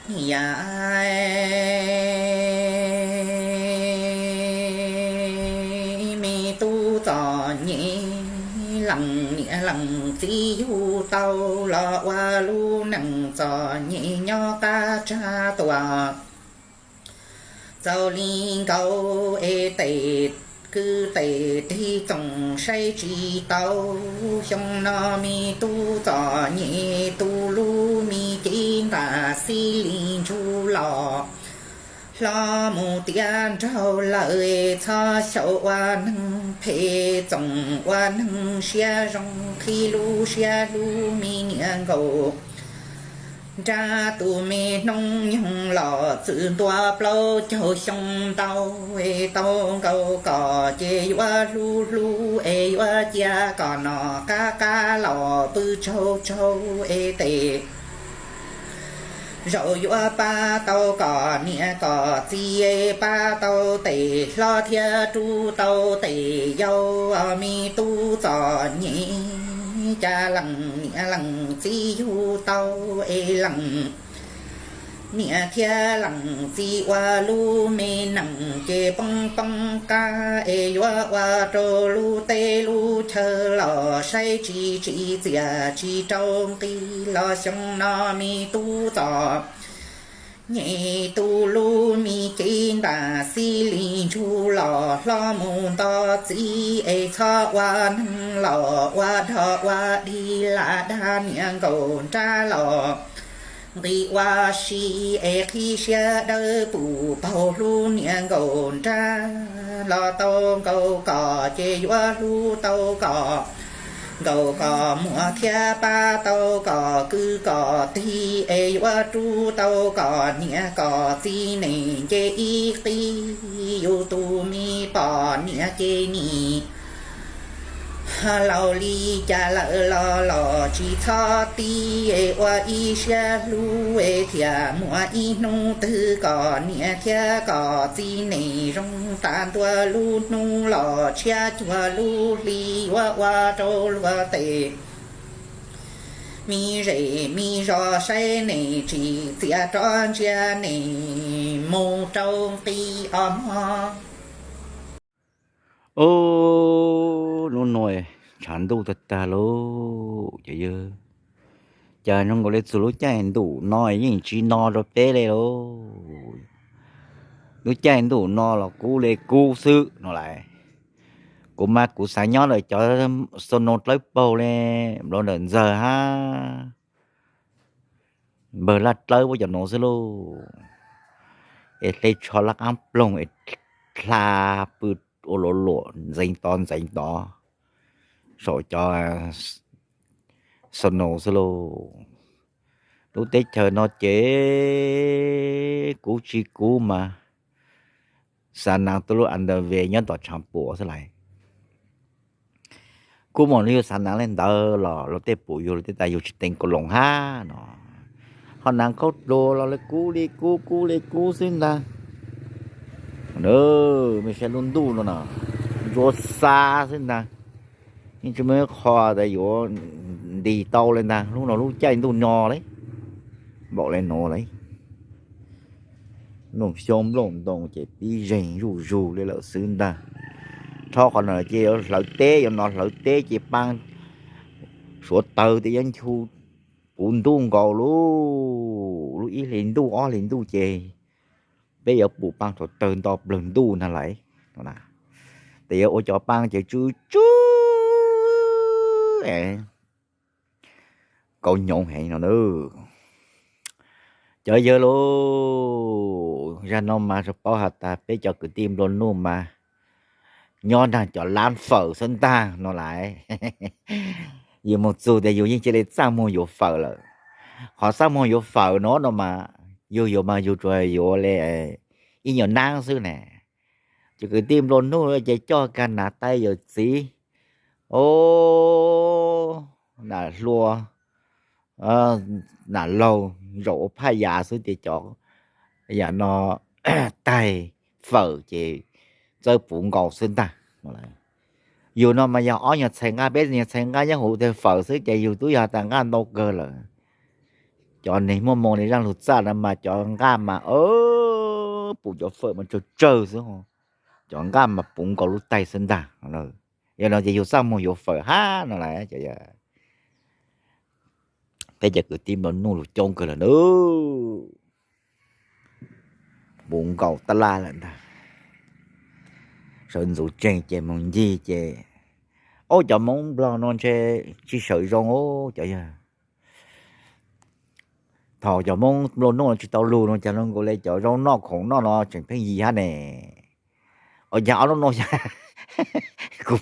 yam, me tub txom nyem, lees niam lees txiv yug tau los ua lub neej txom nyem nyob qab tsag tuam. Txaus li nkaus es tes kwv tes tig txoos saib tsis tau. Xyoo no me tub txom nyem, tu lub me cev ntam xib li ntsuj los hlob mus tiav nraug lawm. Txhob xyaum ua neeg phem, txoos ua neeg siab zoo, qhib lub siab hlub me niam nkaum nrab. Tus me noob nyoog los txwm ntua plaub caug xyoo ntau, tau nkaus kom ces yuav hlub hlub es yuav cia kom nom qab qab los pw tsaug tsaug es tes zaum yuav pab tau kom niam kom txiv, pab tau tes hlob thiab rub tau tes yau. Me tub txom nyem, cas lees niam lees txiv yug tau es lees niam thiab lees txiv ua lub me neej ces poob poob qab es yuav ua rau lub teb lub chaw los saib tsis tsim txiaj tsis rau nqi los. Xyoo no me tub txom nyem, tu lub me cev ntam xib li ntsuj los hlob mus nto txiv es txhob ua neeg los ua dog ua dig lam dag niam nkaum nrab los nqis ua si es qhib siab dawb pum paug hlub niam nkaum nrab los tau nkaus kom ces yuav hlub tau kom nkaus kom muaj thiab pab tau kom kwv kom tij es yuav rub tau kom niam kom txiv neej nce ib qib. Yus tus me poj niam ces nim laus li cas lawm los los tsis txhob tib es ua ib siab hlub es thiaj muaj ib hnub twg kom niam thiab kom txiv neej zoo tas ntua lub hnub los tshiab cuag lub hli yuav ua rau luag tes me zej me zos saib neej tsim txiaj rov ntsia neej mus rau nqi os mog. Ub, lub no tshav ntuj tag tag lauj cov yawg. Cas zoo nkaus li txog lub caij ntuj no yeej tsis no rau peb li lauj. Lub caij ntuj no los kub li kub xwb no lauj. Kuv mas kuv xav nyob ntawm cov Xo Noo dlawb paug li, nploos ntawm ntxawg hab npawg Laj Dlawb puab cov nuav xwb lauj. Es hle tsho laj qaab ploog es dlha pw ua luam luam ntxeev tod ntxeev tod saum cov Xo Noo xwb lauj. Lub teb chaws no ces kub tsis kub mas Xav Naav tuaj lub underwear nyob tom tshav puam xwb lauj. Kub mas yug Xav Naav li ntawd los luag tej pum yug luag tej tas yug tsis teev kaus loos hab no. Ho Naav Khaub Dluag los lawv kub li kub kub li kub xwb ntag. Me saib lub ntuj no na, ntsuab xab xwb ntag. Yeej tsis muaj ib qho tas yuav ntis tau li ntag. Lub no lub caij ntuj no lauj, npaum li nuav lauj. Nplooj xyoob nplooj ntoo ces pib zeeg zuj zug li lawm xwb ntag. Rho qhov no ces yuav hlawv teb, yuav no hlawv teb ces paab suav tawg tej yuav nchu puv ntuj nkaus lauj. Lub ib hlis ntuj ob hlis ntuj ces peb yuav pum paab suav tawg nto plawg ntuj ntag lauj. Tes yuav ua cov paab ces tsw tsw kaus hnyuv heev no na. Cov yawg lauj, zag no mas paub has tas peb cov kwv tij nplua nuj mas nyob nraag cov laab fawm xwb ntag no lauj. Yus moog txug tas yus yeej cia li txaj muag yuav fawm lawm. Qhov txaj muag yuav fawm no no mas yug yuav mas yug tsuas yuav li ib nyuas naab xwb ne. Cov kwv tij nplua nuj ces coj kag nam tais yawm txiv, o, nam hluas, nam laug zaum ua phaj yam xwb ces cov yam no taig fawm ces txawb puv nkaus xwb ntag. Yus no mas yog ob nyuag txhais nqaj, peb nyuag txhais nqaj nyob huv taig fawm xwb ces yus twb yog tas nqaj ntau kawg lawm. Cov neeg muaj moo li zaj lug txaj no mas cov nqaj mas, pum cov fawm mas tsawg tsawg xwb, cov nqaj mas puv nkaus lub tais xwb ntag. Yog no ces yug txaj muag yuav fawm hab no las. Peb cov kwv tij nplua nuj lug coob kawg lawm na, puv nkaus tab laj lawm ntag. Sawv ntxuv tseeg ces moog ncig ces, ob cov Moob Nplog no ntshe tsis sawv zoo cov yawg. Thaum cov Moob nplua nuj tsis tau lug no cas zoo nkaus li cov zaub noj khoom noj no tseem pheej yig hab ne. Ua cas ob hnub no kuv,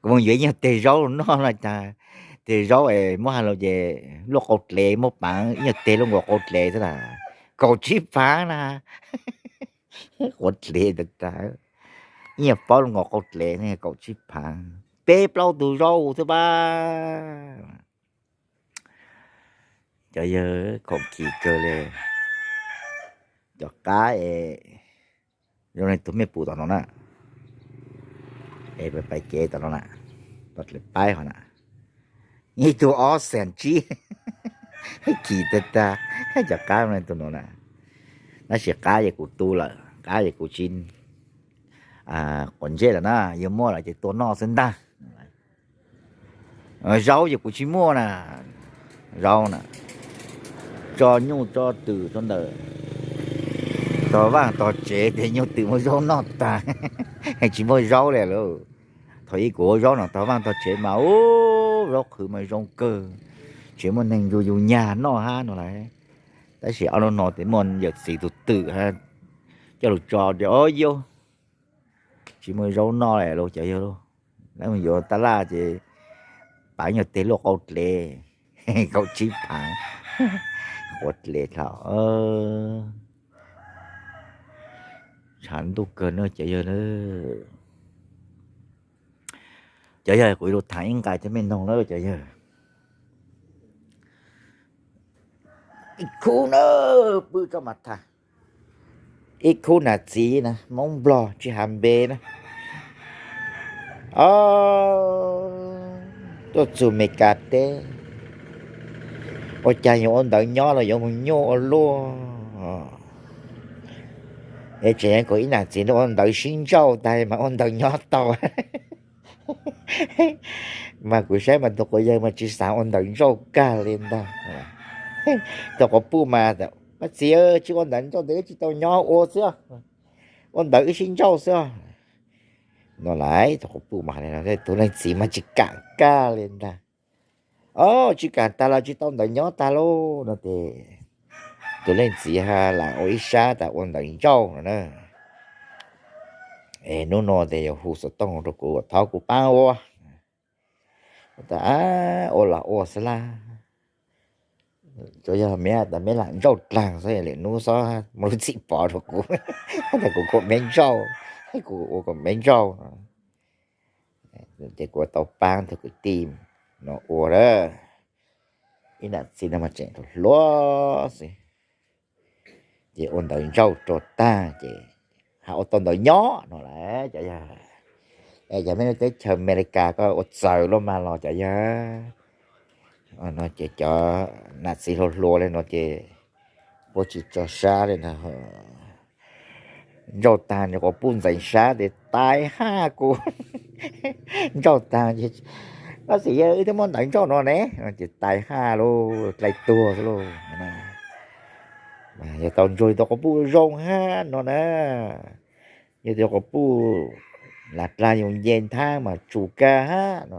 kuv moog yuav ib nyuag teg zaub noj no cas, teg zaub es muab has lug ces luaj qau dlev, muab paav ib nyuag teg luaj nkaus qau dlev xwb na, kaum tsib phaav na. Qau dlev tas tas, ib nyuag pob luaj nkaus qau dlev ne kaum tsib phaav, peb plaub tug zaub xwb pab. Cov yawg khoom kim kawg li. Cov qab es zoo li tug mej pum tom no na, es pais kev tom no na, tom dlaim paib hov na, ib tug ob xees tsib, kim tag tag. Cov qab zoo li tug no na, tab sis qab ces kuv tu lawm, qab ces kuv tsis quav ntsej lawm na, yog muaj lawm ces tua noj xwb ntag. Zaub ces kuv tsis muaj na, zaub na, tso nyuj tso twm rau ntawm tog vaaj tog tsev tes nyuj twm muab zaub noj tag, tsis muaj zaub li lawm. Thaum ub kuv ua zaub no tog vaaj tog tsev mas ub, zaub qhwv mas zoo kawg, tseem muaj neeg ncu yug nyag noj hab no lawm. Tab sis ob hnub no tes muaj yawm txiv tug twm hab coj lug tso ces o yau, tsis muaj zaub noj li lawm cov yawg lauj. Lawv yuav taj laj ces paav nyuag teg luaj qau dlev, kaum tsib phaav, qau dlev dlhau. Tshav ntuj kawg na cov yawg. Cov yawg, kuv yuav lug thaam ib nqai rua mej noog na cov yawg. Ib khub na, pw tso mas tham. Ib khub nam txiv na, Moob Nplog tsis has npe na, tuaj txug Meskas teb, ua caag yuav ua ntawv nyob los yuav moog nyuaj ua luaj. Es tseem kom ib nam txiv ua ntawv sib ntsauj tag mas ua ntawv nyob tau. Mas kuv saib mas tug quas yawg mas tsis xav ua ntawv ntsauj kag li ntag. Tug quas puj mas, Koj txiv, tsis ua ntawv ntsauj tes wb tsis tau nyob ua xwb, ua ntawv wb sib ntsauj xwb no lawm. Tug quas puj mas, tug leej txiv mas tsis kam kag li ntag. O, tsis kam tag los tsis tau ntawv nyob tag lauj no tes, tug leej txiv ha lam ua ib sab tas ua ntawv ntsauj no na. Es hnub no tes yog hu xov tooj rau kuv, thov kuv paab ua. Ua los ua xwb lawm. Tsuas yog meb tas meb lam ntsauj dlaag xwb, lwm hnub xob muaj lub txim pov rau kuv, tas kuv kuas meb ntsauj, kuv ua kuas meb ntsauj. Ces kuv tau paab tug kwv tij no ua lawm. Ib nam txiv no mas tseem hluas xwb, ces ua ntawv ntsauj rua tag ces ho ua tau ntawv nyob no lawm cov yawg. Cov mej lub teb chaws Amelikas koj ua txawv luaj mas los cov yawg. Ces cov nam txiv hluas hluas li no ces puab tsis tso sab li ntag. Ntsauj tag quas puj ntxeev sab tes tais haj kuv. Ntsauj tag, Koj txiv, wb twb muab ntawv ntsauj no ne, ces tais haj lauj, dlai tuag xwb lauj. Yog tau ntsuag tau quas puj zoo hab no na, yog tau quas puj lam dlaag yus nce nthab mas tsum kag hab no.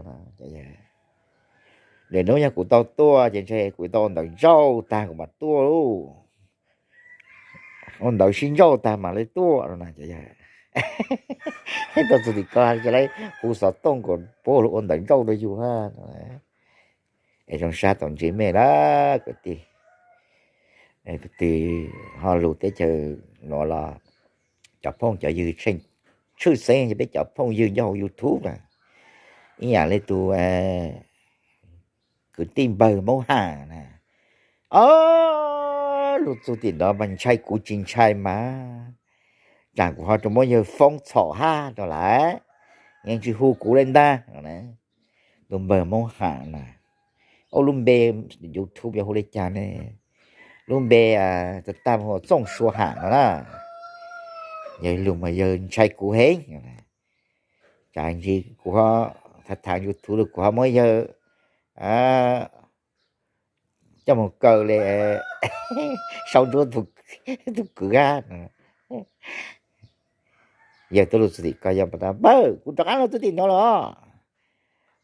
Lwm hnub yog kuv tau tuaj ces ntshe kuv tau ua ntawv ntsauj tag kuv mam tuaj lauj. Ua ntawv sib ntsauj tag mam li tuaj no na. Tau txug tim ko, hu xov tooj kom puab ua ntawv ntsauj rau yus hab. Es zoo sab tau ntsib mej na kwv tij. Kwv tij, ho lug teb chaws nuav los cov phooj cov ywg tshwj xeeb yog peb cov phooj ywg nyob hauv YouTube na, ib yaam le tug kwv tij npawg Moob Ham na. O, lug txug tim ntawd mas ntshai kuv tsis ntshai mas, tsaam kuv ho rua muab yawg foob txhom hab rua lawm, yeej tsis hu kuv le ntag. Tus npawg Moob Ham na, Ua lub npe YouTube yog hu li cas ne? Lub npe tag tag hu Txooj Sua Ham no na. Yawg lug mas yawg ntshai kuv heev. Tsam ntsis kuv ho tham tham YouTube los kuv ho muab yawg coj mus kaw li sau nruab tus kwv hab. Yawg tuaj lug txug tim ko, yawg npawg, kuv rov qab lug txug tim no los,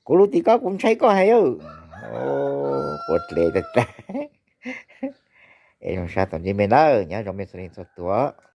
kuv lug tim ko kuv ntshai koj heev. Quav dlev tag tag. Es zoo sab tau ntsib mej nawb, nyob zoo mej txhua leej txhua tus.